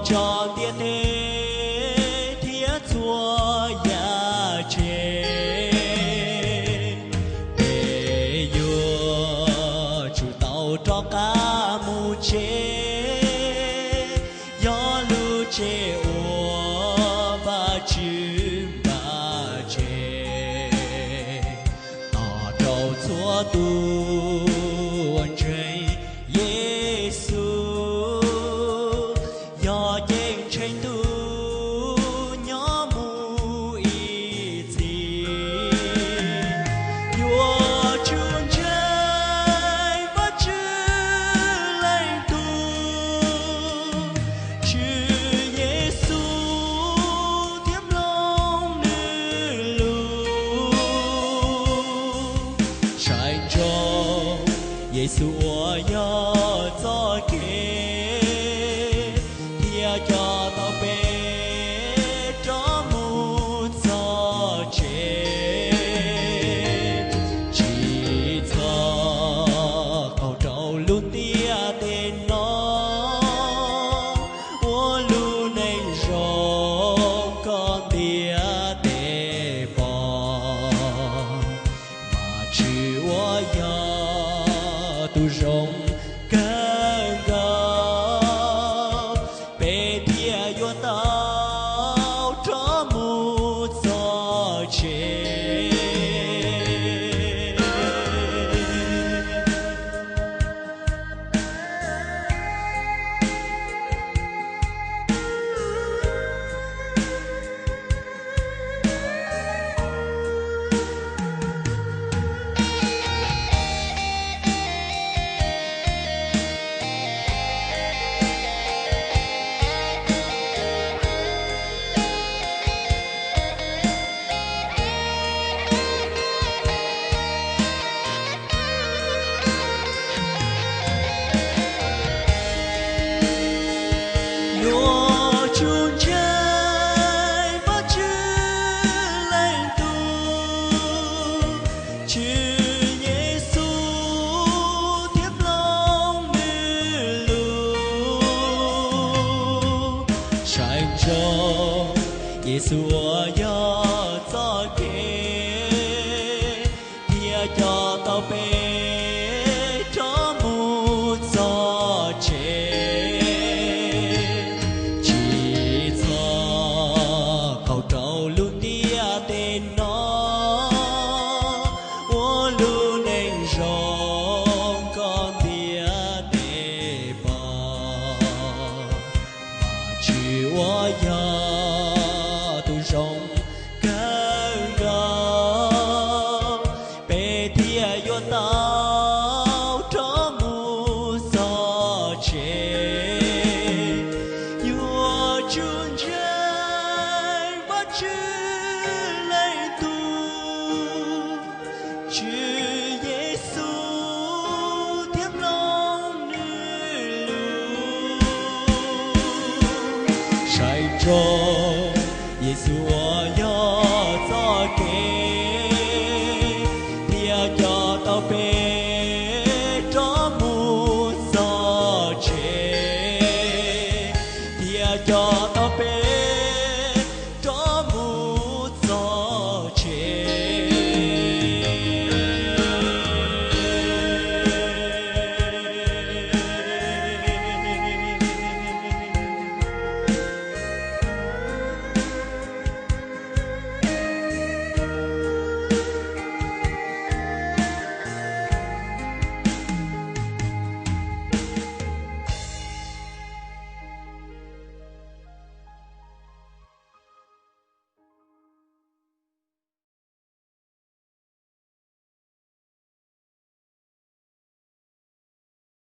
tso ntiaj teb thiab txhua yam tsev. Peb yuav tsum tau rov qab mus tsev, yog lub tsev uas Vajtswv npaj tseg. Tos rau txhua tus uas ntseeg Yexus, yog ceeb tsheej tus nyob mus ib txhis. Yuav tsum ntseeg Vajtswv leej tub, Tswv Yexus thiab mloog nws lus. Saib ntsoov Yexus uas yog txoj kev, thiaj coj tau peb rov mus txog tsev. Tsis txhob qaug rau lub ntiaj teb no, ua lub neej zoo koj ntiaj teb pom. Vajtswv uas yog tus zoo kawg nkaus, peb thiaj yuav tau rov mus txog tsev. Yuav tsum ntseeg Vajtswv leej tub, Tswv Yexus thiab mloog nws lus. Saib ntsoov Yexus uas yog txoj kev, thiaj coj tau peb rov mus txog tsev. Tsis txhob qaug rau lub ntiaj teb no, ua lub neej zoo koj ntiaj teb pom. Vajtswv uas yog tus zoo kawg nkaus, peb thiaj yuav tau rov mus txog tsev. Yuav tsum ntseeg Vajtswv leej tub, Tswv Yexus thiab mloog nws lus. Saib ntsoov Yexus